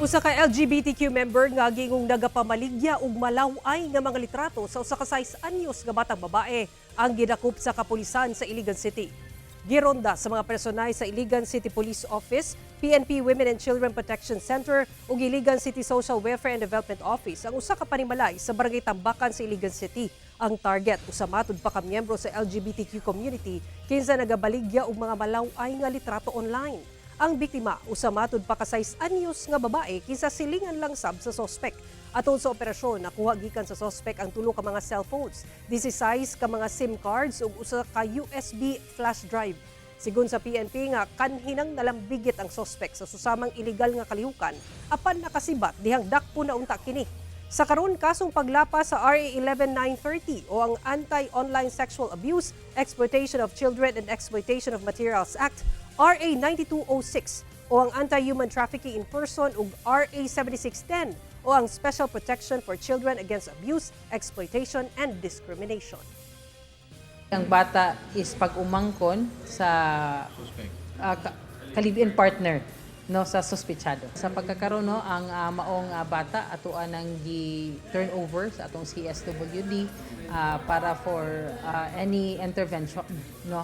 Usa ka LGBTQ member nga giingong nagapamaligya og malaw-ay nga mga litrato sa usa ka 6 anyos nga batang babae ang gidakop sa kapulisan sa Iligan City. Gironda sa mga personay sa Iligan City Police Office, PNP Women and Children Protection Center ug Iligan City Social Welfare and Development Office ang usa ka panimalay sa Barangay Tambakan sa Iligan City. Ang target, usa matud pa ka miyembro sa LGBTQ community kinsa nagabaligya og mga malaw-ay nga litrato online. Ang biktima, usa matud pa ka 6 anyos nga babae kinsa silingan lang sab sa sospek. Atol sa operasyon, nakuha gikan sa sospek ang tulo ka mga cellphones, 16 ka mga SIM cards ug usa ka USB flash drive. Sigon sa PNP nga kanhinang nalambigit ang sospek sa susamang iligal nga kalihukan apan nakasibat dihang dakpo na unta kini. Sa karon, kasong paglapas sa RA 11930 o ang Anti-Online Sexual Abuse, Exploitation of Children and Exploitation of Materials Act, RA 9206 o ang Anti-Human Trafficking in Person ug RA 7610 o ang Special Protection for Children Against Abuse, Exploitation and Discrimination. Ang bata is pag-umangkon sa ka-live-in partner, no, sa suspitsado. Sa pagkakaroon, no, ang maong bata atoa nang gi turnover sa atong CSWD para for any intervention, no.